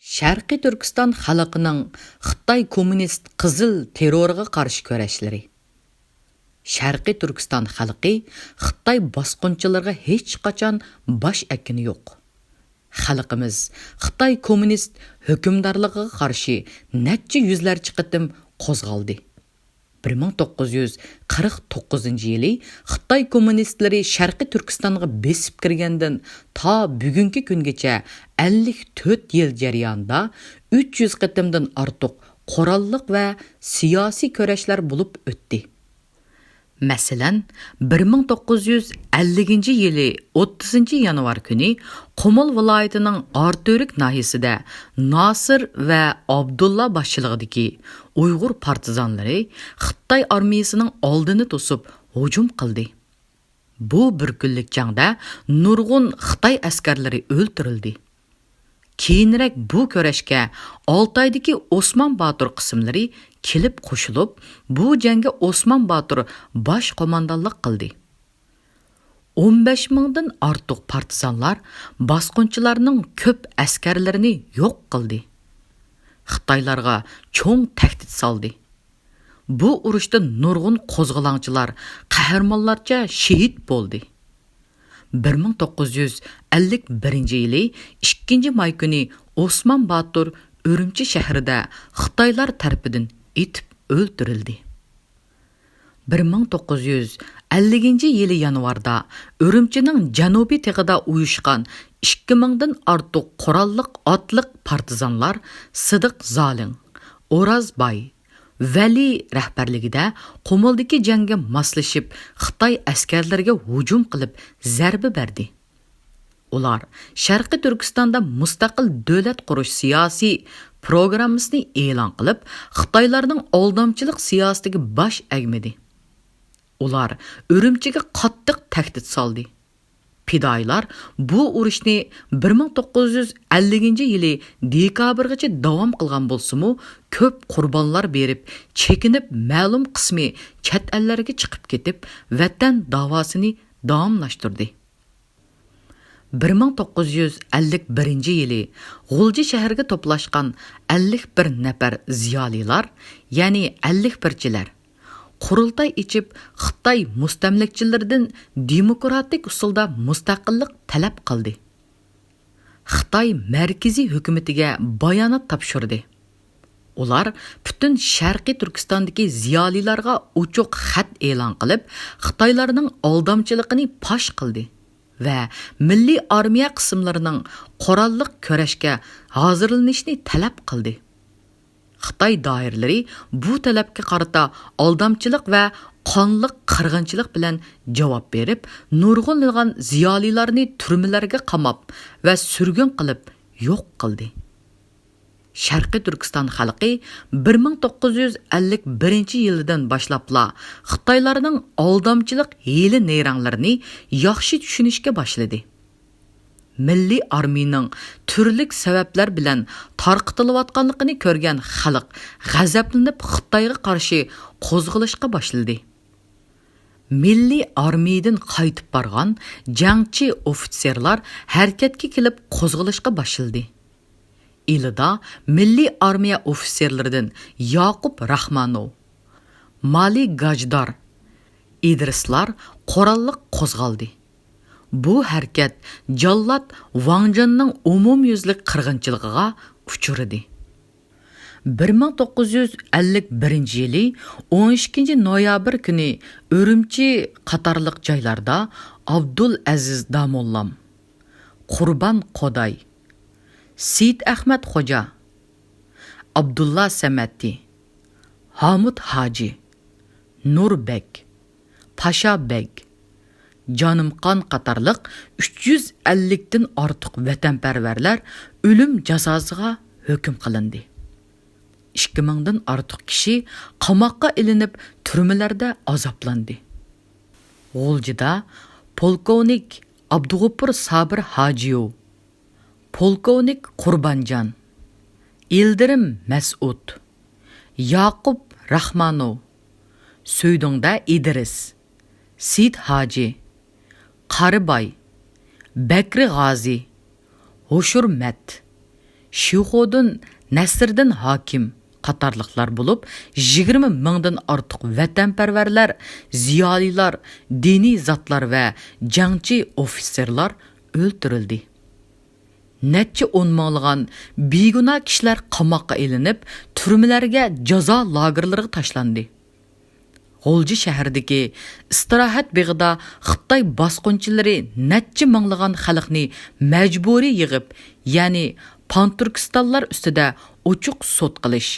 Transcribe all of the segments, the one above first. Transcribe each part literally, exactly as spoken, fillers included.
شەرقىي تۈركىستان خەلقىنىڭ خىتاي كوممۇنىست قىزىل تېررورىغا قارشى كۈرەشلىرى. شەرقىي تۈركىستان خەلقى خىتاي باسقۇنچىلىرىغا ھېچقاچان باش ئەگكىنى يوق. خەلقىمىز خىتاي كوممۇنىست ھۆكۈمدارلىقىغا قارشى نەچچە يۈزلەرچە قېتىم قوزغالدى. بىر مىڭ توققۇز يۈز قىرىق توققۇزىنچى يىلى خىتاي كوممۇنىستلىرى شەرقىي تۈركىستانغا بېسىپ كىرگەندىن تا بۈگۈنكى كۈنگىچە ئەللىك تۆت يىل جەريانىدا ئۈچ يۈز قېتىمدىن ئارتۇق قوراللىق ۋە سىياسىي كۈرەشلەر بولۇپ ئۆتتى. مەسىلەن، بىر مىڭ توققۇز يۈز ئەللىكىنچى يىلى ئوتتۇزىنچى يانۋار كۈنى قۇمۇل ۋىلايىتىنىڭ ئارتۈرۈك ناھىيىسىدە ناسىر ۋە ئابدۇللا باشچىلىقىدىكى ئۇيغۇر پارتىزانلىرى خىتاي ئارمىيىسىنىڭ ئالدىنى توسۇپ ھۇجۇم قىلدى. بۇ بىر كۈنلۈك جەڭدە نۇرغۇن خىتاي ئەسكەرلىرى ئۆلتۈرۈلدى. كېيىنرەك بۇ كۈرەشكە ئالتايدىكى ئوسمان باتۇر قىسىملىرى كېلىپ قوشۇلۇپ، بۇ جەڭگە ئوسمان باتۇر باش قوماندانلىق قىلدى. ئون بەش مىڭدىن ئارتۇق پارتىزانلار باسقۇنچىلارنىڭ كۆپ ئەسكەرلىرىنى يوق قىلدى. خىتايلارغا چوڭ تەھدىت سالدى. بۇ ئۇرۇشتا نۇرغۇن قوزغىلاڭچىلار قەھرىمانلارچە شېھىت بولدى. بىر مىڭ توققۇز يۈز ئەللىك بىرىنچى يىلى ئىككىنچى ماي كۈنى ئوسمان باتۇر ئۈرۈمچى شەھىرىدە خىتايلار تەرىپىدىن ئېتىپ ئۆلتۈرۈلدى. بىر مىڭ توققۇز يۈز ئەللىكىنچى يىلى يانۋاردا ئۈرۈمچىنىڭ جەنۇبىي تېغىدا ئۇيۇشقان ئىككى مىڭدىن ئارتۇق قوراللىق ئاتلىق پارتىزانلار سىدىق زالىڭ، ئوراز باي، ۋەلى رەھبەرلىكىدە قۇمۇلدىكى جەڭگە ماسلىشىپ، خىتاي ئەسكەرلىرىگە ھۇجۇم قىلىپ زەربە بەردى. ئۇلار شەرقىي تۈركىستاندا مۇستەقىل دۆلەت قۇرۇش سىياسىي پروگراممىسىنى ئېلان قىلىپ، خىتايلارنىڭ ئالدامچىلىق سىياسىتىگە باش ئەگمىدى. ئۇلار ئۈرۈمچىگە قاتتىق تەھدىت سالدى. پىدائىيلار بۇ ئۇرۇشنى بىر مىڭ توققۇز يۈز ئەللىكىنچى يىلى دېكابىرغىچە داۋام قىلغان بولسىمۇ، كۆپ قۇربانلار بېرىپ، چېكىنىپ مەلۇم قىسمى چەت ئەللەرگە چىقىپ كېتىپ، ۋەتەن داۋاسىنى داۋاملاشتۇردى. بىر مىڭ توققۇز يۈز ئەللىك بىرىنچى يىلى غۇلجا شەھىرىگە توپلاشقان ئەللىك بىر نەپەر زىيالىيلار، يەنى ئەللىك بىرچىلەر، قۇرۇلتاي ئېچىپ، خىتاي مۇستەملىكىچىلىرىدىن دېموكراتىك ئۇسۇلدا مۇستەقىللىق تەلەپ قىلدى. خىتاي مەركىزىي ھۆكۈمىتىگە بايانات تاپشۇردى. ئۇلار پۈتۈن شەرقىي تۈركىستاندىكى زىيالىيلارغا ئوچۇق خەت ئېلان قىلىپ، خىتايلارنىڭ ئالدامچىلىقىنى پاش قىلدى ۋە مىللىي ئارمىيە قىسىملىرىنىڭ قوراللىق كۈرەشكە ھازىرلىنىشنى تەلەپ قىلدى. خىتاي دائىرىلىرى بۇ تەلەپكە قارىتا ئالدامچىلىق ۋە قانلىق قىرغىنچىلىق بىلەن جاۋاب بېرىپ، نۇرغۇنلىغان زىيالىيلارنى تۈرمىلەرگە قاماپ ۋە سۈرگۈن قىلىپ يوق قىلدى. شەرقىي تۈركىستان خەلقى بىر مىڭ توققۇز يۈز ئەللىك بىرىنچى يىلىدىن باشلاپلا خىتايلارنىڭ ئالدامچىلىق ھىيلە-نەيرەڭلىرىنى ياخشى چۈشىنىشكە باشلىدى. مىللىي ئارمىيىنىڭ تۈرلۈك سەۋەبلەر بىلەن تارقىتىلىۋاتقانلىقىنى كۆرگەن خەلق غەزەپلىنىپ خىتايغا قارشى قوزغىلىشقا باشلىدى. مىللىي ئارمىيىدىن قايتىپ بارغان جەڭچى ئوفىتسېرلار ھەرىكەتكە كېلىپ قوزغىلىشقا باشلىدى. ئىلىدا مىللىي ئارمىيە ئوفىتسېرلىرىدىن ياقۇپ راخمانوۋ، مالى گاجدار، ئىدرىسلار قوراللىق قوزغالدى. بۇ ھەرىكەت جاللات ۋاڭجاننىڭ ئومۇميۈزلۈك قىرغىنچىلىقىغا ئۇچرىدى. بىر مىڭ توققۇز يۈز ئەللىك بىرىنچى يىلى ئون ئىككىنچى نويابىر كۈنى ئۈرۈمچى قاتارلىق جايلاردا ئابدۇلئەزىز داموللام، قۇربان قوداي، سېيىت ئەخمەت خوجا، ئابدۇللا سەمەتى، ھامۇت ھاجى، نۇر بەگ، پاشا بەگ، جانىمخان قاتارلىق ئۈچ يۈز ئەللىكتىن ئارتۇق ۋەتەنپەرۋەرلەر ئۆلۈم جازاسىغا ھۆكۈم قىلىندى. ئىككى مىڭدىن ئارتۇق كىشى قاماققا ئېلىنىپ، تۈرمىلەردە ئازابلاندى. غۇلجىدا پولكوۋنىك ئابدۇغوپۇر سابىر ھاجىيېۋ، پولكوۋنىك قۇربانجان، ئىلدىرىم مەسئۇد، ياقۇپ راخمانوۋ، سۆيدۈڭدە ئىدرىس، سېيىت ھاجى، قارىباي، بەكرى غازى، ھوشۇرمەت، شىخۇدىن نەسىردىن ھاكىم قاتارلىقلار بولۇپ، يىگىرمە مىڭدىن ئارتۇق ۋەتەنپەرۋەرلەر، زىيالىيلار، دىنىي زاتلار ۋە جەڭچى ئوفىتسېرلار ئۆلتۈرۈلدى. نەچچە ئون مىڭلىغان بىگۇناھ كىشىلەر قاماققا ئېلىنىپ، تۈرمىلەرگە، جازا لاگېرلىرىغا تاشلاندى. غۇلجا شەھىرىدىكى ئىستىراھەت بېغىدا خىتاي باسقۇنچىلىرى نەچچە مىڭلىغان خەلقنى مەجبۇرىي يىغىپ، يەنى پانتۈركىستانلار ئۈستىدە ئوچۇق سوت قىلىش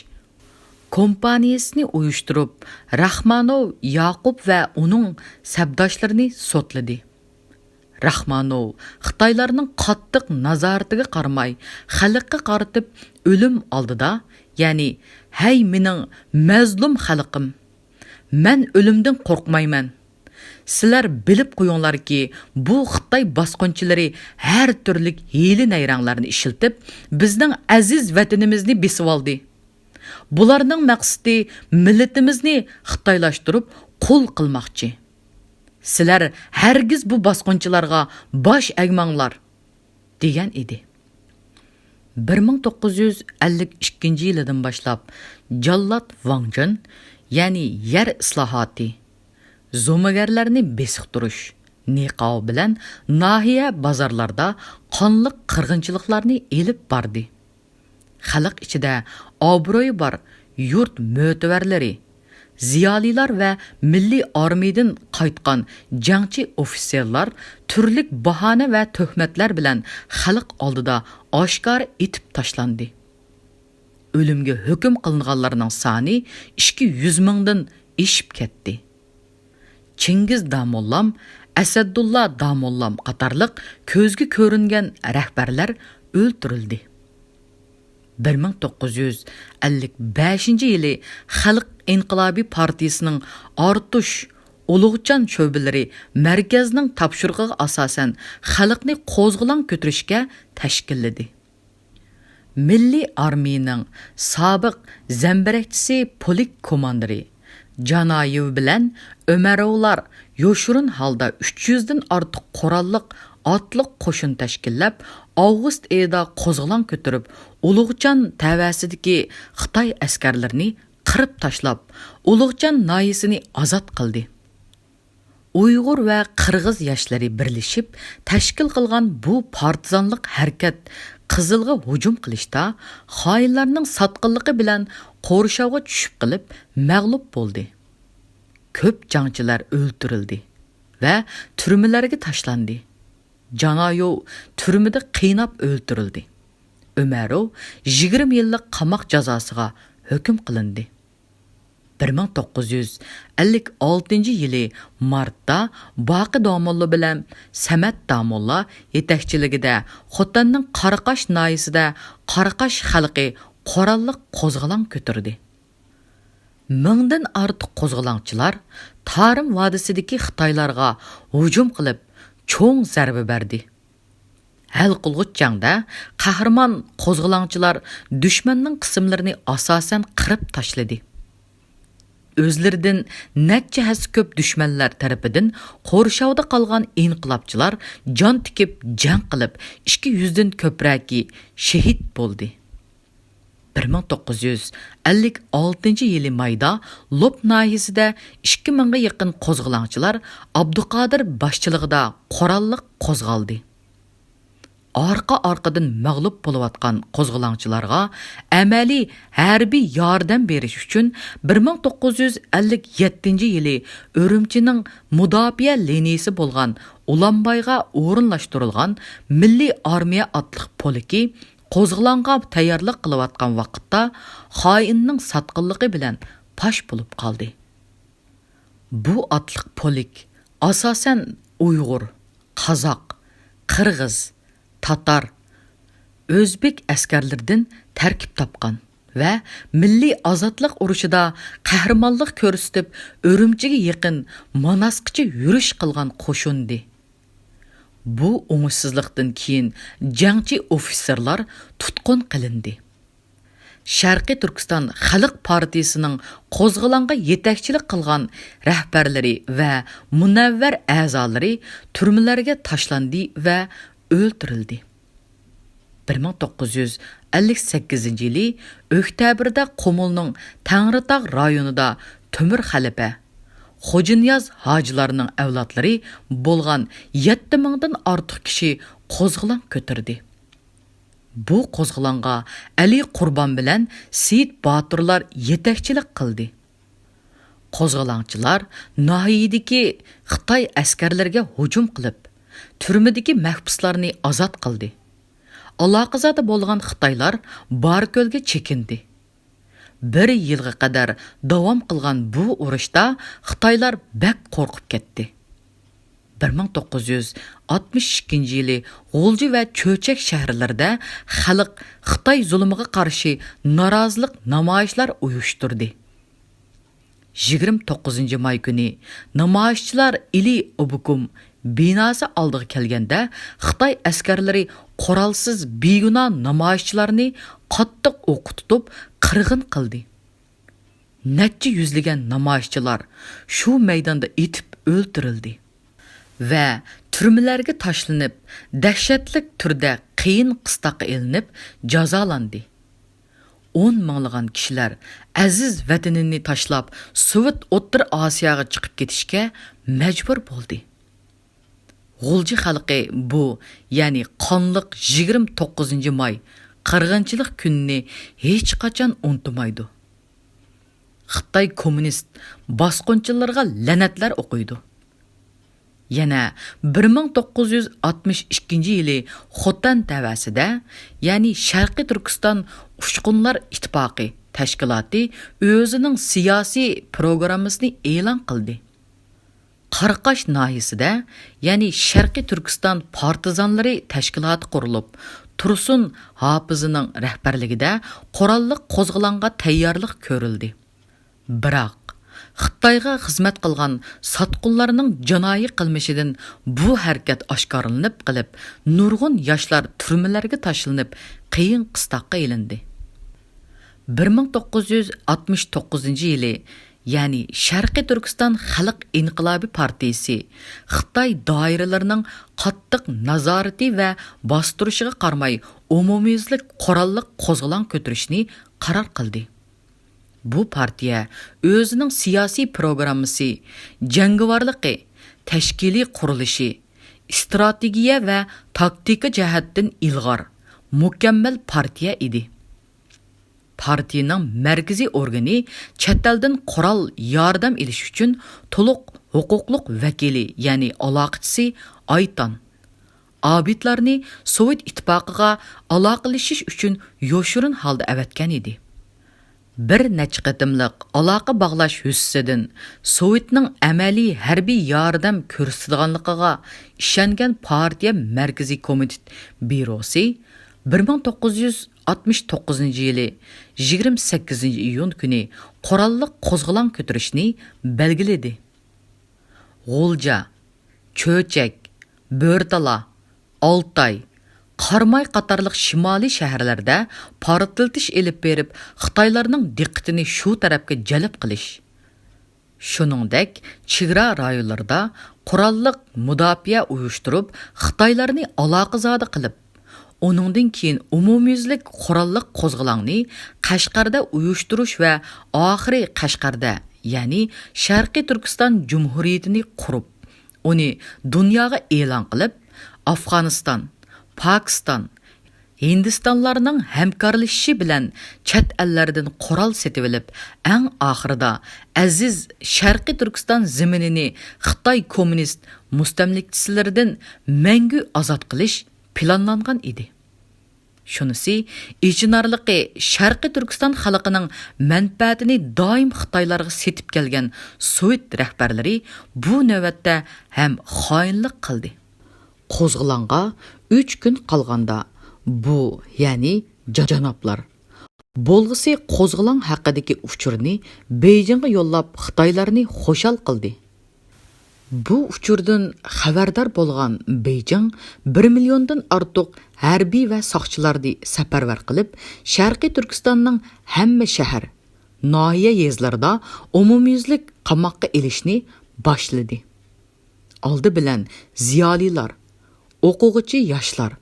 كومپانىيىسىنى ئۇيۇشتۇرۇپ، راخمانوۋ ياقۇپ ۋە ئۇنىڭ سەپداشلىرىنى سوتلىدى. راخمانوۋ خىتايلارنىڭ قاتتىق نازارىتىگە قارىماي، خەلققە قارىتىپ ئۆلۈم ئالدىدا، يەنى، «ھەي، مېنىڭ مەزلۇم خەلقىم! مەن ئۆلۈمدىن قورقمايمەن. سىلەر بىلىپ قويۇڭلاركى، بۇ خىتاي باسقۇنچىلىرى ھەر تۈرلۈك ھىيلە-نەيرەڭلەرنى ئىشلىتىپ، بىزنىڭ ئەزىز ۋەتىنىمىزنى بېسىۋالدى. بۇلارنىڭ مەقسىتى مىللىتىمىزنى خىتايلاشتۇرۇپ قۇل قىلماقچى. سىلەر ھەرگىز بۇ باسقۇنچىلارغا باش ئەگمەڭلار» دېگەن ئىدى. بىر مىڭ توققۇز يۈز ئەللىك ئىككىنچى يىلىدىن باشلاپ جاللات ۋاڭ جېن، يەنى يەر ئىسلاھاتى، زومىگەرلەرنى بېسىقتۇرۇش، نېقاۋ بىلەن ناھىيە بازارلاردا قانلىق قىرغىنچىلىقلارنى ئېلىپ باردى. خەلق ئىچىدە ئابرۇيى بار يۇرت مۆتىۋەرلىرى، زىيالىيلار ۋە مىللىي ئارمىيىدىن قايتقان جەڭچى ئوفىتسېرلار تۈرلۈك باھانە ۋە تۆھمەتلەر بىلەن خەلق ئالدىدا ئاشكارا ئېتىپ تاشلاندى. ئۆلۈمگە ھۆكۈم قىلىنغانلارنىڭ سانى ئىككى يۈز مىڭدىن ئېشىپ كەتتى. چىڭگىز داموللام، ئەسەدۇللا داموللام قاتارلىق كۆزگە كۆرۈنگەن رەھبەرلەر ئۆلتۈرۈلدى. بىر مىڭ توققۇز يۈز ئەللىك بەشىنچى يىلى خەلق ئىنقىلابىي پارتىيىسىنىڭ ئارتۇش، ئۇلۇغچان شۆبىلىرى مەركەزنىڭ تاپشۇرۇقىغا ئاساسەن خەلقنى قوزغىلاڭ كۆتۈرۈشكە تەشكىللىدى. مىللىي ئارمىيىنىڭ سابىق زەمبىرەكچىسى پولك كوماندىرى جانايېۋ بىلەن ئۆمەروۋلار يوشۇرۇن ھالدا ئۈچ يۈزدىن ئارتۇق قوراللىق ئاتلىق قوشۇن تەشكىللەپ، ئاۋغۇست ئېيىدا قوزغىلاڭ كۆتۈرۈپ، ئۇلۇغچان تەۋەسىدىكى خىتاي ئەسكەرلىرىنى قىرىپ تاشلاپ، ئۇلۇغچان ناھىيىسىنى ئازاد قىلدى. ئۇيغۇر ۋە قىرغىز ياشلىرى بىرلىشىپ تەشكىل قىلغان بۇ پارتىزانلىق ھەرىكەت قىزىلغا ھۇجۇم قىلىشتا خائىنلارنىڭ ساتقىنلىقى بىلەن قورشاۋغا چۈشۈپ قېلىپ مەغلۇپ بولدى. كۆپ جەڭچىلەر ئۆلتۈرۈلدى ۋە تۈرمىلەرگە تاشلاندى. جانايوۋ تۈرمىدە قىيناپ ئۆلتۈرۈلدى. ئۆمەروۋ يىگىرمە يىللىق قاماق جازاسىغا ھۆكۈم قىلىندى. بىر مىڭ توققۇز يۈز ئەللىك ئالتىنچى يىلى مارتتا باقى داموللا بىلەن سەمەت داموللا يېتەكچىلىكىدە خوتەننىڭ قاراقاش ناھىيىسىدە قاراقاش خەلقى قوراللىق قوزغىلاڭ كۆتۈردى. مىڭدىن ئارتۇق قوزغىلاڭچىلار تارىم ۋادىسىدىكى خىتايلارغا ھۇجۇم قىلىپ، چوڭ زەربە بەردى. ھەل قىلغۇچ جەڭدە قەھرىمان قوزغىلاڭچىلار دۈشمەننىڭ قىسىملىرىنى ئاساسەن قىرىپ تاشلىدى. ئۆزلىرىدىن نەچچە ھەسسە كۆپ دۈشمەنلەر تەرىپىدىن قورشاۋدا قالغان ئىنقىلابچىلار جان تىكىپ جەڭ قىلىپ، ئىككى يۈزدىن كۆپرەكى شېھىت بولدى. بىر مىڭ توققۇز يۈز ئەللىك ئالتىنچى يىلى مايدا لوپ ناھىيىسىدە ئىككى مىڭغا يېقىن قوزغىلاڭچىلار ئابدۇقادىر باشچىلىقىدا قوراللىق قوزغالدى. ئارقا-ئارقىدىن مەغلۇپ بولۇۋاتقان قوزغىلاڭچىلارغا ئەمەلىي ھەربىي ياردەم بېرىش ئۈچۈن بىر مىڭ توققۇز يۈز ئەللىك يەتتىنچى يىلى ئۈرۈمچىنىڭ مۇداپىئە لىنىيىسى بولغان ئۇلانبايغا ئورۇنلاشتۇرۇلغان مىللىي ئارمىيە ئاتلىق پولكى قوزغىلاڭغا تەييارلىق قىلىۋاتقان ۋاقىتتا خائىننىڭ ساتقىنلىقى بىلەن پاش بولۇپ قالدى. بۇ ئاتلىق پولك ئاساسەن ئۇيغۇر، قازاق، قىرغىز، تاتار، ئۆزبېك ئەسكەرلىرىدىن تەركىب تاپقان ۋە مىللىي ئازادلىق ئۇرۇشىدا قەھرىمانلىق كۆرسىتىپ، ئۈرۈمچىگە يېقىن ماناسقىچە يۈرۈش قىلغان قوشۇندى. بۇ ئوڭۇشسىزلىقتىن كېيىن جەڭچى ئوفىتسېرلار تۇتقۇن قىلىندى. شەرقىي تۈركىستان خەلق پارتىيىسىنىڭ قوزغىلاڭغا يېتەكچىلىك قىلغان رەھبەرلىرى ۋە مۇنەۋۋەر ئەزالىرى تۈرمىلەرگە تاشلاندى ۋە ئۆلتۈرۈلدى. بىر مىڭ توققۇز يۈز ئەللىك سەككىزىنچى يىلى ئۆكتەبىردە قۇمۇلنىڭ تەڭرىتاغ رايونىدا تۆمۈر خەلىپە، خوجانىياز ھاجىلارنىڭ ئەۋلادلىرى بولغان يەتتە مىڭدىن ئارتۇق كىشى قوزغىلاڭ كۆتۈردى. بۇ قوزغىلاڭغا ئەلى قۇربان بىلەن سېيىت باتۇرلار يېتەكچىلىك قىلدى. قوزغىلاڭچىلار ناھىيەدىكى خىتاي ئەسكەرلىرىگە ھۇجۇم قىلىپ، تۈرمىدىكى مەھبۇسلارنى ئازاد قىلدى. ئالاقىزادە بولغان خىتايلار باركۆلگە چېكىندى. بىر يىلغا قەدەر داۋام قىلغان بۇ ئۇرۇشتا خىتايلار بەك قورقۇپ كەتتى. بىر مىڭ توققۇز يۈز ئاتمىش ئىككىنچى يىلى غۇلجا ۋە چۆچەك شەھەرلىرىدە خەلق خىتاي زۇلۇمىغا قارشى نارازىلىق نامايىشلار ئۇيۇشتۇردى. يىگىرمە توققۇزىنچى ماي كۈنى نامايىشچىلار ئىلى ئوبكوم بىناسى ئالدىغا كەلگەندە، خىتاي ئەسكەرلىرى قورالسىز بىگۇناھ نامايىشچىلارنى قاتتىق ئوققا تۇتۇپ قىرغىن قىلدى. نەچچە يۈزلىگەن نامايىشچىلار شۇ مەيداندا ئېتىپ ئۆلتۈرۈلدى ۋە تۈرمىلەرگە تاشلىنىپ، دەھشەتلىك تۈردە قىيىن قىستاققا ئېلىنىپ جازالاندى. ئون مىڭلىغان كىشىلەر ئەزىز ۋەتىنىنى تاشلاپ، سوۋېت ئوتتۇرا ئاسىياغا چىقىپ كېتىشكە مەجبۇر بولدى. غۇلجا خەلقى بۇ، يەنى قانلىق يىگىرمە توققۇزىنچى ماي قىرغىنچىلىق كۈنىنى ھېچقاچان ئۇنتۇمايدۇ. خىتاي كوممۇنىست باسقۇنچىلىرىغا لەنەتلەر ئوقۇيدۇ. يەنە بىر مىڭ توققۇز يۈز ئاتمىش ئىككىنچى يىلى خوتەن تەۋەسىدە، يەنى شەرقىي تۈركىستان ئۇچقۇنلار ئىتتىپاقى تەشكىلاتى ئۆزىنىڭ سىياسىي پروگراممىسىنى ئېلان قىلدى. قاراقاش ناھىيەسىدە، يەنى شەرقىي تۈركىستان پارتىزانلىرى تەشكىلاتى قۇرۇلۇپ، تۇرسۇن ھاپىزنىڭ رەھبەرلىكىدە قوراللىق قوزغىلاڭغا تەييارلىق كۆرۈلدى. بىراق، خىتايغا خىزمەت قىلغان ساتقۇنلارنىڭ جانايى قىلمىشىدىن بۇ ھەرىكەت ئاشكارىلىنىپ قېلىپ، نۇرغۇن ياشلار تۈرمىلەرگە تاشلىنىپ، قىيىن قىستاققا ئېلىندى. بىر مىڭ توققۇز يۈز ئاتمىش توققۇزىنچى يىلى، يەنى شەرقىي تۈركىستان خەلق ئىنقىلابى پارتىيىسى خىتاي دائىرىلىرىنىڭ قاتتىق نازارىتى ۋە باستۇرۇشىغا قارىماي، ئومۇميۈزلۈك قوراللىق قوزغىلاڭ كۆتۈرۈشنى قارار قىلدى. بۇ پارتىيە ئۆزىنىڭ سىياسىي پروگراممىسى، جەڭگىۋارلىقى، تەشكىلىي قۇرۇلۇشى، ئىستراتېگىيە ۋە تاكتىكا جەھەتتىن ئىلغار، مۇكەممەل پارتىيە ئىدى. پارتىيىنىڭ مەركىزىي ئورگىنى چەت ئەلدىن قورال ياردەم ئېلىش ئۈچۈن تولۇق ھوقۇقلۇق ۋەكىلى، يەنى ئالاقىچىسى ئايتان، ئابىدلارنى سوۋېت ئىتتىپاقىغا ئالاقىلىشىش ئۈچۈن يوشۇرۇن ھالدا ئەۋەتكەن ئىدى. بىر نەچچە قېتىملىق ئالاقە باغلاش ھۆسسىدىن سوۋېتنىڭ ئەمەلىي ھەربىي ياردەم كۆرسىتىدىغانلىقىغا ئىشەنگەن پارتىيە مەركىزىي كومىتېت بيۇروسى بىر مىڭ توققۇز يۈز ئاتمىش توققۇزىنچى يىلى يىگىرمە سەككىزىنچى ئىيۇن كۈنى قوراللىق قوزغىلاڭ كۆتۈرۈشنى بەلگىلىدى. غۇلجا، چۆچەك، بۆرتالا، ئالتاي، قاراماي قاتارلىق شىمالىي شەھەرلەردە پارتلىتىش ئېلىپ بېرىپ، خىتايلارنىڭ دىققىتىنى شۇ تەرەپكە جەلپ قىلىش، شۇنىڭدەك چېگرا رايونلىرىدا قوراللىق مۇداپىئە ئۇيۇشتۇرۇپ، خىتايلارنى ئالاقىزادە قىلىپ، ئۇنىڭدىن كېيىن ئومۇميۈزلۈك قوراللىق قوزغىلاڭنى قەشقەردە ئۇيۇشتۇرۇش ۋە ئاخىرى قەشقەردە، يەنى شەرقىي تۈركىستان جۇمھۇرىيىتىنى قۇرۇپ، ئۇنى دۇنياغا ئېلان قىلىپ، ئافغانىستان، پاكىستان، ھىندىستانلارنىڭ ھەمكارلىشىشى بىلەن چەت ئەللەردىن قورال سېتىۋېلىپ، ئەڭ ئاخىرىدا ئەزىز شەرقىي تۈركىستان زېمىنىنى خىتاي كوممۇنىست مۇستەملىكىچىلىرىدىن مەڭگۈ ئازاد قىلىش پىلانلانغان ئىدى. شۇنىسى ئېچىنارلىقى، شەرقىي تۈركىستان خەلقىنىڭ مەنپەئەتىنى دائىم خىتايلارغا سېتىپ كەلگەن سوۋېت رەھبەرلىرى بۇ نۆۋەتتە ھەم خائىنلىق قىلدى. قوزغىلاڭغا ئۈچ كۈن قالغاندا بۇ، يەنى جانابلار بولغۇسى قوزغىلاڭ ھەققىدىكى ئۇچۇرنى بېيجىڭغا يوللاپ، خىتايلارنى خۇشال قىلدى. بۇ ئۇچۇردىن خەۋەردار بولغان بېيجىڭ بىر مىليوندىن ئارتۇق ھەربىي ۋە ساقچىلارنى سەپەرۋەر قىلىپ، شەرقىي تۈركىستاننىڭ ھەممە شەھەر، ناھىيە، يېزىلىرىدا ئومۇميۈزلۈك قاماققا ئېلىشنى باشلىدى. ئالدى بىلەن زىيالىيلار، ئوقۇغۇچى ياشلار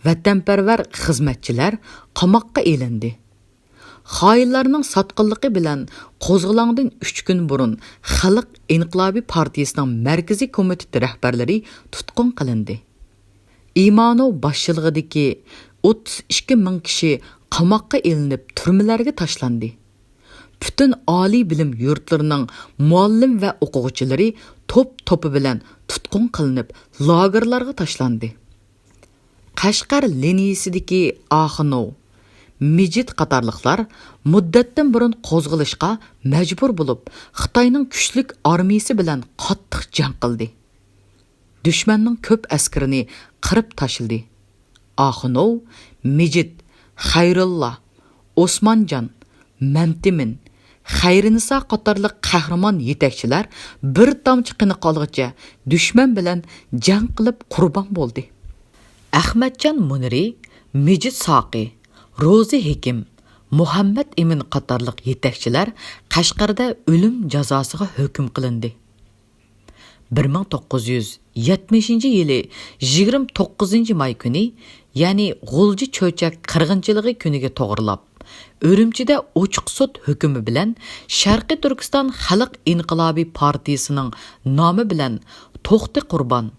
ۋەتەنپەرۋەر خىزمەتچىلەر قاماققا ئېلىندى. خائىنلارنىڭ ساتقىنلىقى بىلەن قوزغىلاڭدىن ئۈچ كۈن بۇرۇن خەلق ئىنقىلابىي پارتىيىسىنىڭ مەركىزىي كومىتېت رەھبەرلىرى تۇتقۇن قىلىندى. ئىمانوۋ باشچىلىقىدىكى ئوتتۇز ئىككى مىڭ كىشى قاماققا ئېلىنىپ، تۈرمىلەرگە تاشلاندى. پۈتۈن ئالىي بىلىم يۇرتلىرىنىڭ مۇئەللىم ۋە ئوقۇغۇچىلىرى توپ-توپى بىلەن تۇتقۇن قىلىنىپ، لاگېرلارغا تاشلاندى. قەشقەر لىنىيىسىدىكى ئاخۇنوۋ، مىجىت قاتارلىقلار مۇددەتتىن بۇرۇن قوزغىلىشقا مەجبۇر بولۇپ، خىتاينىڭ كۈچلۈك ئارمىيىسى بىلەن قاتتىق جەڭ قىلدى. دۈشمەننىڭ كۆپ ئەسكىرىنى قىرىپ تاشلىدى. ئاخۇنوۋ، مىجىت، خەيرۇللا، ئوسمانجان، مەمتىمىن، خەيرىنىسا قاتارلىق قەھرىمان يېتەكچىلەر بىر تامچە قېنى قالغىچە دۈشمەن بىلەن جەڭ قىلىپ قۇربان بولدى. ئەخمەتجان مۇنىرى، مىجىت ساقى، روزى ھېكىم، مۇھەممەت ئىمىن قاتارلىق يېتەكچىلەر قەشقەردە ئۆلۈم جازاسىغا ھۆكۈم قىلىندى. بىر مىڭ توققۇز يۈز يەتمىشىنچى يىلى يىگىرمە توققۇزىنچى ماي كۈنى، يەنى غۇلجا چۆچەك قىرغىنچىلىقى كۈنىگە توغرىلاپ، ئۈرۈمچىدە ئوچۇق سوت ھۆكمى بىلەن شەرقىي تۈركىستان خەلق ئىنقىلابى پارتىيىسىنىڭ نامى بىلەن توختى قۇربان،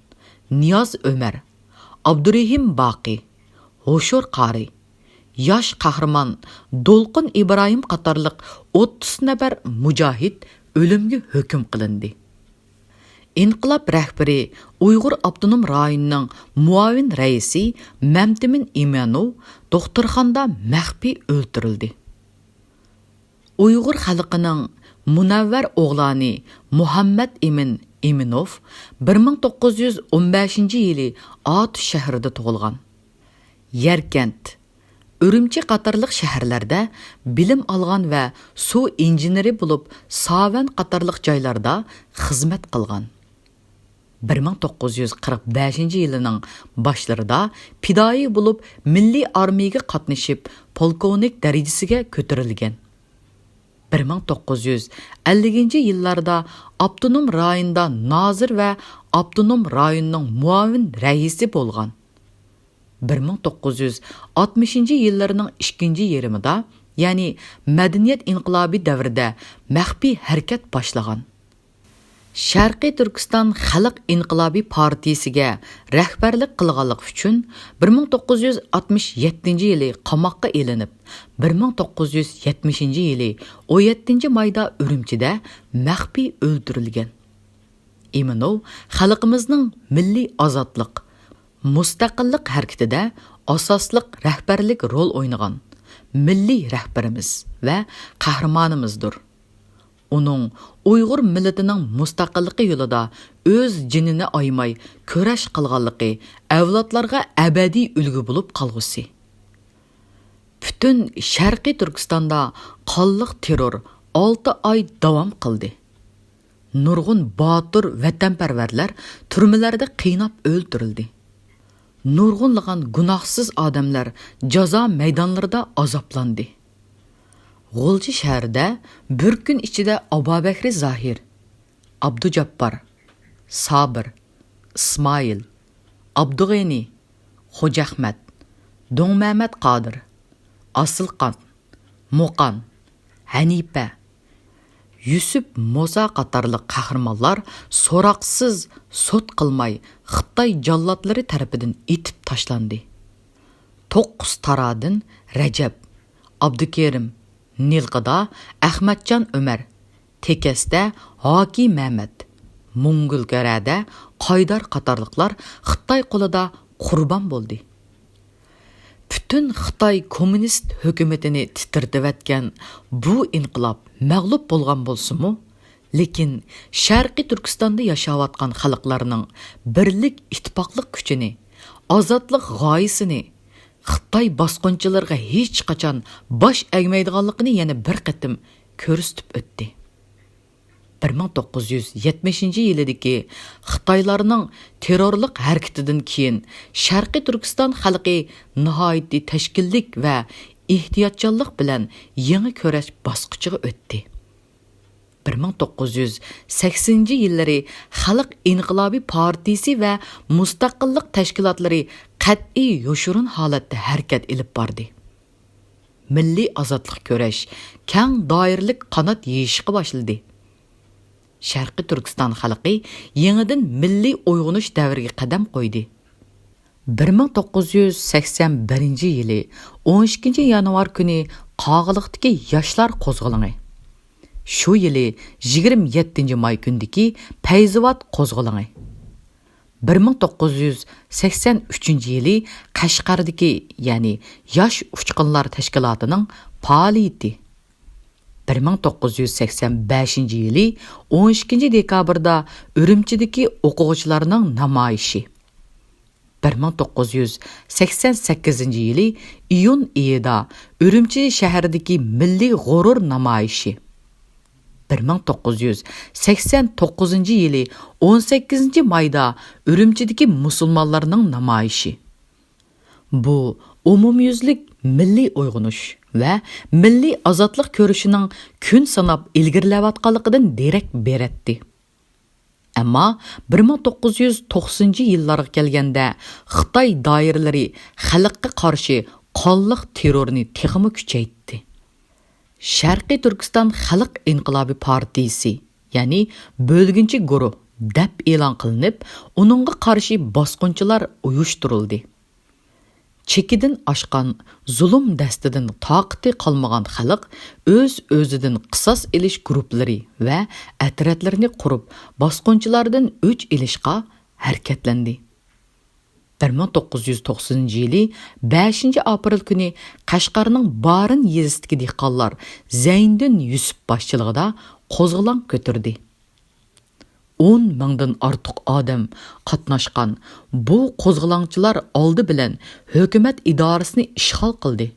نىياز ئۆمەر، ئابدۇرېھىم باقى، ھوشۇر قارى، ياش قەھرىمان دولقۇن ئىبراھىم قاتارلىق ئوتتۇز نەپەر مۇجاھىد ئۆلۈمگە ھۆكۈم قىلىندى. ئىنقىلاب رەھبىرى، ئۇيغۇر ئاپتونوم رايونىنىڭ مۇئاۋىن رەئىسى مەمتىمىن ئىمىنوۋ دوختۇرخانىدا مەخپىي ئۆلتۈرۈلدى. ئۇيغۇر خەلقىنىڭ مۇنەۋۋەر ئوغلانى مۇھەممەت ئىمىن ئىمىنوف بىر مىڭ توققۇز يۈز ئون بەشىنچى يىلى ئاتۇش شەھىرىدە تۇغۇلغان. يەركەنت، ئۈرۈمچى قاتارلىق شەھەرلەردە بىلىم ئالغان ۋە سۇ ئىنژېنېرى بولۇپ، ساۋەن قاتارلىق جايلاردا خىزمەت قىلغان. بىر مىڭ توققۇز يۈز قىرىق بەشىنچى يىلىنىڭ باشلىرىدا پىدائىي بولۇپ، مىللىي ئارمىيەگە قاتنىشىپ، پولكوۋنىك دەرىجىسىگە كۆتۈرۈلگەن. بىر مىڭ توققۇز يۈز ئەللىكىنچى يىللاردا ئاپتونوم رايوندا نازىر ۋە ئاپتونوم رايوننىڭ مۇئاۋىن رەئىسى بولغان. بىر مىڭ توققۇز يۈز ئاتمىشىنچى يىللىرىنىڭ ئىككىنچى يېرىمىدا، يەنى مەدەنىيەت ئىنقىلابى دەۋرىدە مەخپىي ھەرىكەت باشلىغان. شەرقىي تۈركىستان خەلق ئىنقىلابى پارتىيىسىگە رەھبەرلىك قىلغانلىقى ئۈچۈن، بىر مىڭ توققۇز يۈز ئاتمىش يەتتىنچى يىلى قاماققا ئېلىنىپ، بىر مىڭ توققۇز يۈز يەتمىشىنچى يىلى ئون يەتتىنچى مايدا ئۈرۈمچىدە مەخپىي ئۆلتۈرۈلگەن. ئىمىنوف خەلقىمىزنىڭ مىللىي ئازادلىق، مۇستەقىللىق ھەرىكىتىدە ئاساسلىق رەھبەرلىك رول ئوينىغان مىللىي رەھبىرىمىز ۋە قەھرىمانىمىزدۇر. ئۇنىڭ ئۇيغۇر مىللىتىنىڭ مۇستەقىللىقى يولىدا ئۆز جېنىنى ئايىماي كۈرەش قىلغانلىقى ئەۋلادلارغا ئەبەدىي ئۈلگە بولۇپ قالغۇسى. پۈتۈن شەرقىي تۈركىستاندا قانلىق تېررور ئالتە ئاي داۋام قىلدى. نۇرغۇن باتۇر ۋەتەنپەرۋەرلەر تۈرمىلەردە قىيناپ ئۆلتۈرۈلدى. نۇرغۇنلىغان گۇناھسىز ئادەملەر جازا مەيدانلىرىدا ئازابلاندى. غۇلجا شەھىرىدە بىر كۈن ئىچىدە ئابابەكرى زاھىر، ئابدۇجاپپار، سابىر، ئىسمائىل، ئابدۇغېنى، خوجاخمەت، دوڭمەمەت قادىر، ئاسىلقان، مۇقان، ھەنىپە، يۈسۈپ موسا قاتارلىق قەھرىمانلار سوراقسىز، سوت قىلماي خىتاي جاللاتلىرى تەرىپىدىن ئېتىپ تاشلاندى. توققۇز تارادىن رەجەپ، ئابدۇكېرىم، نىلقىدا ئەخمەتجان ئۆمەر، تېكەستە ھاكى مەمەت، موڭگۇلگەرەدە قايدار قاتارلىقلار خىتاي قولىدا قۇربان بولدى. پۈتۈن خىتاي كوممۇنىست ھۆكۈمىتىنى تىترىتىۋەتكەن بۇ ئىنقىلاب مەغلۇپ بولغان بولسىمۇ، لېكىن شەرقىي تۈركىستاندا ياشاۋاتقان خەلقلەرنىڭ بىرلىك، ئىتتىپاقلىق كۈچىنى، ئازادلىق غايىسىنى، خىتاي باسقۇنچىلىرىغا ھېچقاچان باش ئەگمەيدىغانلىقىنى يەنە بىر قېتىم كۆرسىتىپ ئۆتتى. بىر مىڭ توققۇز يۈز يەتمىشىنچى يىلىدىكى خىتايلارنىڭ تېررورلۇق ھەرىكىتىدىن كېيىن، شەرقىي تۈركىستان خەلقى ناھايىتى تەشكىللىك ۋە ئېھتىياتچانلىق بىلەن يېڭى كۈرەش باسقۇچىغا ئۆتتى. بىر مىڭ توققۇز يۈز سەكسىنىنچى يىللىرى خەلق ئىنقىلابى پارتىيىسى ۋە مۇستەقىللىق تەشكىلاتلىرى قەتئىي يوشۇرۇن ھالەتتە ھەرىكەت ئېلىپ باردى. مىللىي ئازادلىق كۈرەش كەڭ دائىرىلىك قانات يېيىشقا باشلىدى. شەرقىي تۈركىستان خەلقى يېڭىدىن مىللىي ئويغىنىش دەۋرىگە قەدەم قويدى. بىر مىڭ توققۇز يۈز سەكسەن بىرىنچى يىلى ئون ئىككىنچى يانۋار كۈنى قاغىلىقتىكى ياشلار قوزغىلىڭى، شۇ يىلى يىگىرمە يەتتىنچى ماي كۈندىكى پەيزىۋات قوزغىلىڭى، بىر مىڭ توققۇز يۈز سەكسەن ئۈچىنچى يىلى قەشقەردىكى، يەنى ياش ئۇچقۇنلار تەشكىلاتىنىڭ پائالىيىتى، بىر مىڭ توققۇز يۈز سەكسەن بەشىنچى يىلى ئون ئىككىنچى دېكابىردا ئۈرۈمچىدىكى ئوقۇغۇچىلارنىڭ نامايىشى، بىر مىڭ توققۇز يۈز سەكسەن سەككىزىنچى يىلى ئىيۇن ئېيىدا ئۈرۈمچى شەھىرىدىكى مىللىي غۇرۇر نامايىشى، بىر مىڭ توققۇز يۈز سەكسەن توققۇزىنچى يىلى ئون سەككىزىنچى مايدا ئۈرۈمچىدىكى مۇسۇلمانلارنىڭ نامايىشى. بۇ ئومۇميۈزلۈك مىللىي ئويغىنىش ۋە مىللىي ئازادلىق كۈرىشىنىڭ كۈن ساناپ ئىلگىرىلەۋاتقانلىقىدىن دېرەك بېرەتتى. ئەمما بىر مىڭ توققۇز يۈز توقسىنىنچى يىللارغا كەلگەندە خىتاي دائىرىلىرى خەلققە قارشى قانلىق تېررورنى تېخىمۇ كۈچەيتتى. شەرقىي تۈركىستان خەلق ئىنقىلابى پارتىيىسى، يەنى بۆلگۈنچى گۇرۇھ دەپ ئېلان قىلىنىپ، ئۇنىڭغا قارشى باسقۇنچىلار ئۇيۇشتۇرۇلدى. چېكىدىن ئاشقان زۇلۇم دەستىدىن تاقىتى قالمىغان خەلق ئۆز-ئۆزىدىن قىساس ئېلىش گۇرۇپپىلىرى ۋە ئەترەتلىرىنى قۇرۇپ، باسقۇنچىلاردىن ئۆچ ئېلىشقا ھەرىكەتلەندى. بىر مىڭ توققۇز يۈز توقسىنىنچى يىلى بەشىنچى ئاپرېل كۈنى قەشقەرنىڭ بارىن يېزىسىدىكى دېھقانلار زەينىدىن يۈسۈپ باشچىلىقىدا قوزغىلاڭ كۆتۈردى. ئون مىڭدىن ئارتۇق ئادەم قاتناشقان بۇ قوزغىلاڭچىلار ئالدى بىلەن ھۆكۈمەت ئىدارىسىنى ئىشغال قىلدى.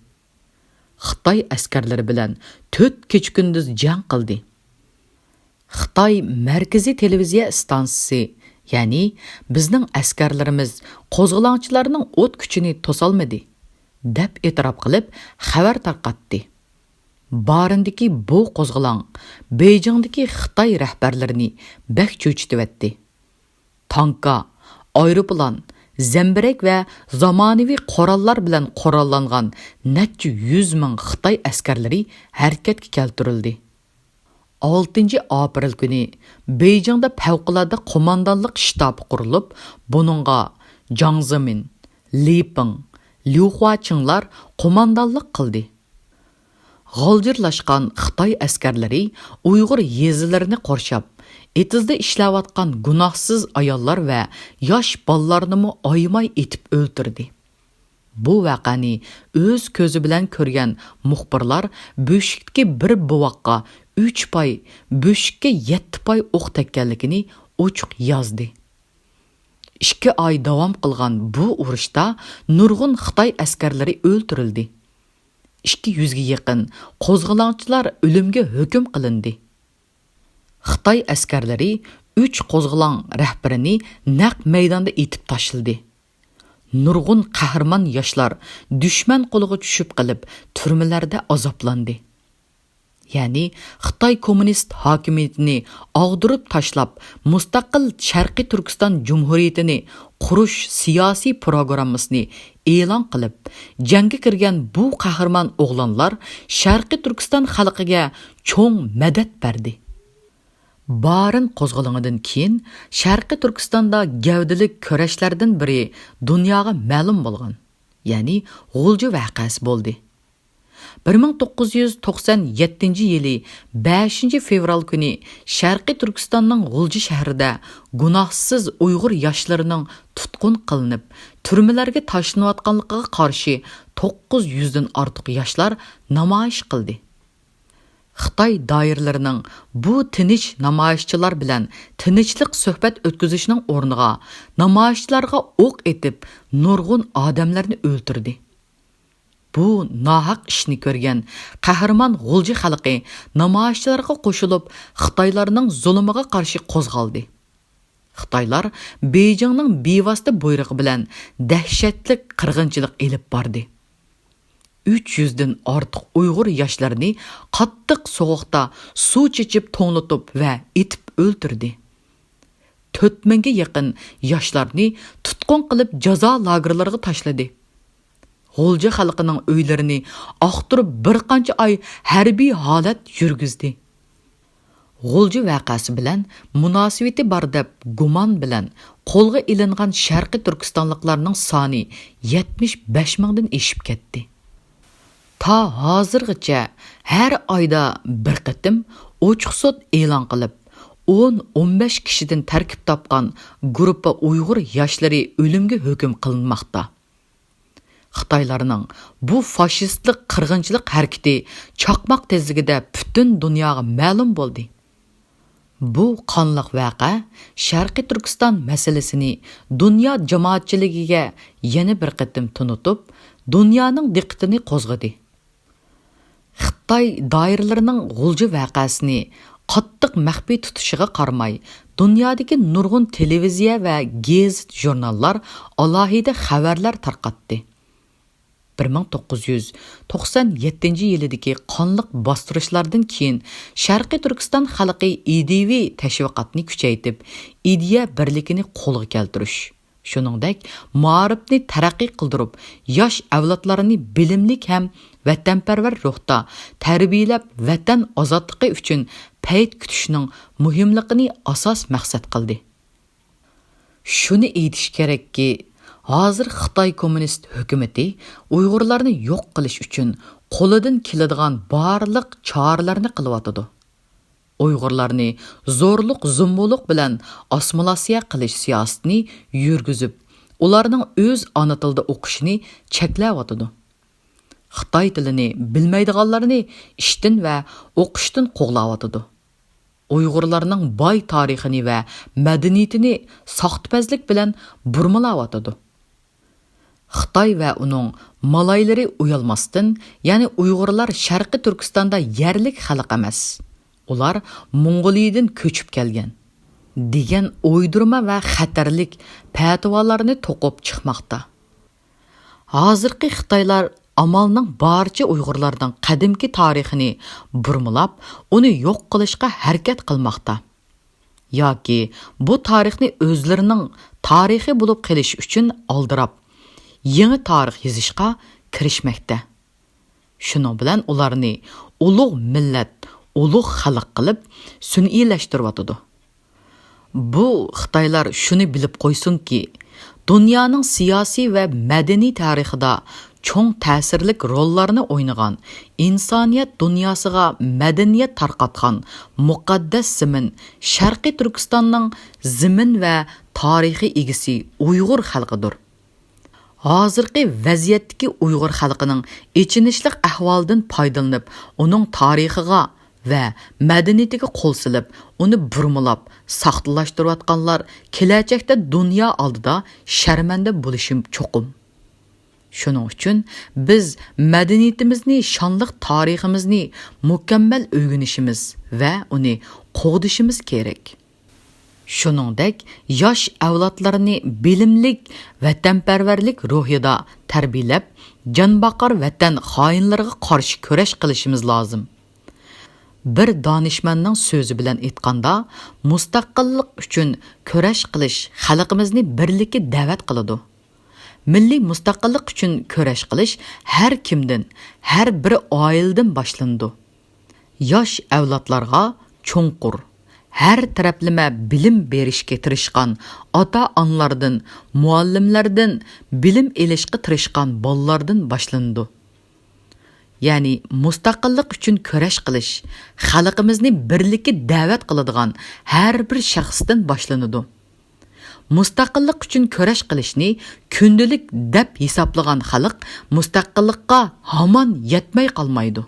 خىتاي ئەسكەرلىرى بىلەن تۆت كېچە-كۈندۈز جەڭ قىلدى. خىتاي مەركىزىي تېلېۋىزىيە ئىستانسىسى، يەنى بىزنىڭ ئەسكەرلىرىمىز قوزغىلاڭچىلارنىڭ ئوت كۈچىنى توسالمىدى، دەپ ئېتىراپ قىلىپ، خەۋەر تارقاتتى. بارىندىكى بۇ قوزغىلاڭ بېيجىڭدىكى خىتاي رەھبەرلىرىنى بەك چۆچۈتۈۋەتتى. تانكا، ئايروپىلان، زەمبىرەك ۋە زامانىۋى قوراللار بىلەن قوراللانغان نەچچە يۈز مىڭ خىتاي ئەسكەرلىرى ھەرىكەتكە كەلتۈرۈلدى. ئالتىنچى ئاپرېل كۈنى بېيجىڭدا پەۋقۇلئاددە قوماندانلىق شتابى قۇرۇلۇپ، بۇنىڭغا جاڭ زېمىن، لى پىڭ، ليۇ خۇاچىڭلار قوماندانلىق قىلدى. غالجىرلاشقان خىتاي ئەسكەرلىرى ئۇيغۇر يېزىلىرىنى قورشاپ، ئېتىزدا ئىشلەۋاتقان گۇناھسىز ئاياللار ۋە ياش بالىلارنىمۇ ئايىماي ئېتىپ ئۆلتۈردى. بۇ ۋەقەنى ئۆز كۆزى بىلەن كۆرگەن مۇخبىرلار بۆشۈكتىكى بىر بوۋاققا ئۈچ پاي، بۆشۈككە يەتتە پاي ئوق تەگكەنلىكىنى ئوچۇق يازدى. ئىككى ئاي داۋام قىلغان بۇ ئۇرۇشتا نۇرغۇن خىتاي ئەسكەرلىرى ئۆلتۈرۈلدى. ئىككى يۈزگە يېقىن قوزغىلاڭچىلار ئۆلۈمگە ھۆكۈم قىلىندى. خىتاي ئەسكەرلىرى ئۈچ قوزغىلاڭ رەھبىرىنى نەق مەيداندا ئېتىپ تاشلىدى. نۇرغۇن قەھرىمان ياشلار دۈشمەن قولىغا چۈشۈپ قېلىپ، تۈرمىلەردە ئازابلاندى. يەنى خىتاي كوممۇنىست ھاكىمىيىتىنى ئاغدۇرۇپ تاشلاپ، مۇستەقىل شەرقىي تۈركىستان جۇمھۇرىيىتىنى قۇرۇش سىياسىي پروگراممىسىنى ئېلان قىلىپ، جەڭگە كىرگەن بۇ قەھرىمان ئوغلانلار شەرقىي تۈركىستان خەلقىگە چوڭ مەدەت بەردى. بارىن قوزغىلىڭىدىن كېيىن شەرقىي تۈركىستاندا گەۋدىلىك كۈرەشلەردىن بىرى دۇنياغا مەلۇم بولغان، يەنى غۇلجا ۋەقەسى بولدى. بىر مىڭ توققۇز يۈز توقسان يەتتىنچى يىلى بەشىنچى فېۋرال كۈنى شەرقىي تۈركىستاننىڭ غۇلجا شەھىرىدە گۇناھسىز ئۇيغۇر ياشلىرىنىڭ تۇتقۇن قىلىنىپ، تۈرمىلەرگە تاشلىنىۋاتقانلىقىغا قارشى توققۇز يۈزدىن ئارتۇق ياشلار نامايىش قىلدى. خىتاي دائىرىلىرىنىڭ بۇ تىنچ نامايىشچىلار بىلەن تىنچلىق سۆھبەت ئۆتكۈزۈشنىڭ ئورنىغا نامايىشچىلارغا ئوق ئېتىپ، نۇرغۇن ئادەملەرنى ئۆلتۈردى. بۇ ناھەق ئىشنى كۆرگەن قەھرىمان غۇلجا خەلقى نامايىشچىلارغا قوشۇلۇپ، خىتايلارنىڭ زۇلۇمىغا قارشى قوزغالدى. خىتايلار بېيجىڭنىڭ بىۋاسىتە بۇيرۇقى بىلەن دەھشەتلىك قىرغىنچىلىق ئېلىپ باردى. ئۈچ يۈزدىن ئارتۇق ئۇيغۇر ياشلىرىنى قاتتىق سوغۇقتا سۇ چېچىپ توڭلىتىپ ۋە ئېتىپ ئۆلتۈردى. تۆت مىڭگە يېقىن ياشلارنى تۇتقۇن قىلىپ جازا لاگېرلىرىغا تاشلىدى. غۇلجا خەلقىنىڭ ئۆيلىرىنى ئاختۇرۇپ بىر قانچە ئاي ھەربىي ھالەت يۈرگۈزدى. غۇلجا ۋەقەسى بىلەن مۇناسىۋىتى بار دەپ گۇمان بىلەن قولغا ئېلىنغان شەرقىي تۈركىستانلىقلارنىڭ سانى يەتمىش بەش مىڭدىن ئېشىپ كەتتى. تا ھازىرغىچە ھەر ئايدا بىر قېتىم ئوچۇق سوت ئېلان قىلىپ، ئون، ئون بەش كىشىدىن تەركىب تاپقان گۇرۇپپا ئۇيغۇر ياشلىرى ئۆلۈمگە ھۆكۈم قىلىنماقتا. خىتايلارنىڭ بۇ فاشىستلىق قىرغىنچىلىق ھەرىكىتى چاقماق تېزلىكىدە پۈتۈن دۇنياغا مەلۇم بولدى. بۇ قانلىق ۋەقە شەرقىي تۈركىستان مەسىلىسىنى دۇنيا جامائەتچىلىكىگە يەنە بىر قېتىم تونۇتۇپ، دۇنيانىڭ دىققىتىنى قوزغىدى. خىتاي دائىرىلىرىنىڭ غۇلجا ۋەقەسىنى قاتتىق مەخپىي تۇتۇشىغا قارىماي، دۇنيادىكى نۇرغۇن تېلېۋىزىيە ۋە گېزىت-ژۇرناللار ئالاھىدە خەۋەرلەر تارقاتتى. بىر مىڭ توققۇز يۈز توقسان يەتتىنچى يىلىدىكى قانلىق باستۇرۇشلاردىن كېيىن، شەرقىي تۈركىستان خەلقى ئىدىيىۋى تەشۋىقاتنى كۈچەيتىپ، ئىدىيە بىرلىكىنى قولغا كەلتۈرۈش، شۇنىڭدەك مائارىپنى تەرەققىي قىلدۇرۇپ، ياش ئەۋلادلارنى بىلىملىك ھەم ۋەتەنپەرۋەر روھتا تەربىيەلەپ، ۋەتەن ئازادلىقى ئۈچۈن پەيت كۈتۈشنىڭ مۇھىملىقىنى ئاساس مەقسەت قىلدى. شۇنى ئېيتىش كېرەككى، ھازىر خىتاي كوممۇنىست ھۆكۈمىتى ئۇيغۇرلارنى يوق قىلىش ئۈچۈن قولىدىن كېلىدىغان بارلىق چارىلەرنى قىلىۋاتىدۇ. ئۇيغۇرلارنى زورلۇق-زومبۇلۇق بىلەن ئاسسىمىلياتسىيە قىلىش سىياسىتىنى يۈرگۈزۈپ، ئۇلارنىڭ ئۆز ئانا تىلىدا ئوقۇشىنى چەكلەۋاتىدۇ. خىتاي تىلىنى بىلمەيدىغانلارنى ئىشتىن ۋە ئوقۇشتىن قوغلاۋاتىدۇ. ئۇيغۇرلارنىڭ باي تارىخىنى ۋە مەدەنىيىتىنى ساختىپەزلىك بىلەن بۇرمىلاۋاتىدۇ. خىتاي ۋە ئۇنىڭ مالايلىرى ئۇيالماستىن، يەنى ئۇيغۇرلار شەرقىي تۈركىستاندا يەرلىك خەلق ئەمەس، ئۇلار موڭغۇلىيىدىن كۆچۈپ كەلگەن، دېگەن ئويدۇرما ۋە خەتەرلىك پەتىۋالارنى توقۇپ چىقماقتا. ھازىرقى خىتايلار ئامالنىڭ بارىچە ئۇيغۇرلارنىڭ قەدىمكى تارىخىنى بۇرمىلاپ، ئۇنى يوق قىلىشقا ھەرىكەت قىلماقتا. ياكى بۇ تارىخنى ئۆزلىرىنىڭ تارىخى بولۇپ قېلىشى ئۈچۈن ئالدىراپ، يېڭى تارىخ يېزىشقا كىرىشمەكتە. شۇنىڭ بىلەن ئۇلارنى ئۇلۇغ مىللەت، ئۇلۇغ خەلق قىلىپ سۈنئىيلەشتۈرۈۋاتىدۇ. بۇ خىتايلار شۇنى بىلىپ قويسۇنكى، دۇنيانىڭ سىياسىي ۋە مەدەنىي تارىخىدا چوڭ تەسىرلىك روللارنى ئوينىغان، ئىنسانىيەت دۇنياسىغا مەدەنىيەت تارقاتقان مۇقەددەس زېمىن شەرقىي تۈركىستاننىڭ زېمىن ۋە تارىخىي ئىگىسى ئۇيغۇر خەلقىدۇر. ھازىرقى ۋەزىيەتتىكى ئۇيغۇر خەلقىنىڭ ئېچىنىشلىق ئەھۋالىدىن پايدىلىنىپ، ئۇنىڭ تارىخىغا ۋە مەدەنىيىتىگە قول سېلىپ، ئۇنى بۇرمىلاپ، ساختىلاشتۇرۇۋاتقانلار كېلەچەكتە دۇنيا ئالدىدا شەرمەندە بولۇشى چوقۇم. شۇنىڭ ئۈچۈن بىز مەدەنىيىتىمىزنى، شانلىق تارىخىمىزنى مۇكەممەل ئۆگىنىشىمىز ۋە ئۇنى قوغدىشىمىز كېرەك. شۇنىڭدەك ياش ئەۋلادلارنى بىلىملىك، ۋەتەنپەرۋەرلىك روھىدا تەربىيەلەپ، جانباقار ۋەتەن خائىنلىرىغا قارشى كۈرەش قىلىشىمىز لازىم. بىر دانىشمەننىڭ سۆزى بىلەن ئېيتقاندا، مۇستەقىللىق ئۈچۈن كۈرەش قىلىش خەلقىمىزنى بىرلىككە دەۋەت قىلىدۇ. مىللىي مۇستەقىللىق ئۈچۈن كۈرەش قىلىش ھەر كىمدىن، ھەر بىر ئائىلىدىن باشلىنىدۇ. ياش ئەۋلادلارغا چوڭقۇر، ھەر تەرەپلىمە بىلىم بېرىشكە تىرىشقان ئاتا-ئانىلاردىن، مۇئەللىملەردىن، بىلىم ئېلىشقا تىرىشقان بالىلاردىن باشلىنىدۇ. يەنى مۇستەقىللىق ئۈچۈن كۈرەش قىلىش خەلقىمىزنى بىرلىككە دەۋەت قىلىدىغان ھەر بىر شەخستىن باشلىنىدۇ. مۇستەقىللىق ئۈچۈن كۈرەش قىلىشنى كۈندىلىك دەپ ھېسابلىغان خەلق مۇستەقىللىققا ھامان يەتمەي قالمايدۇ.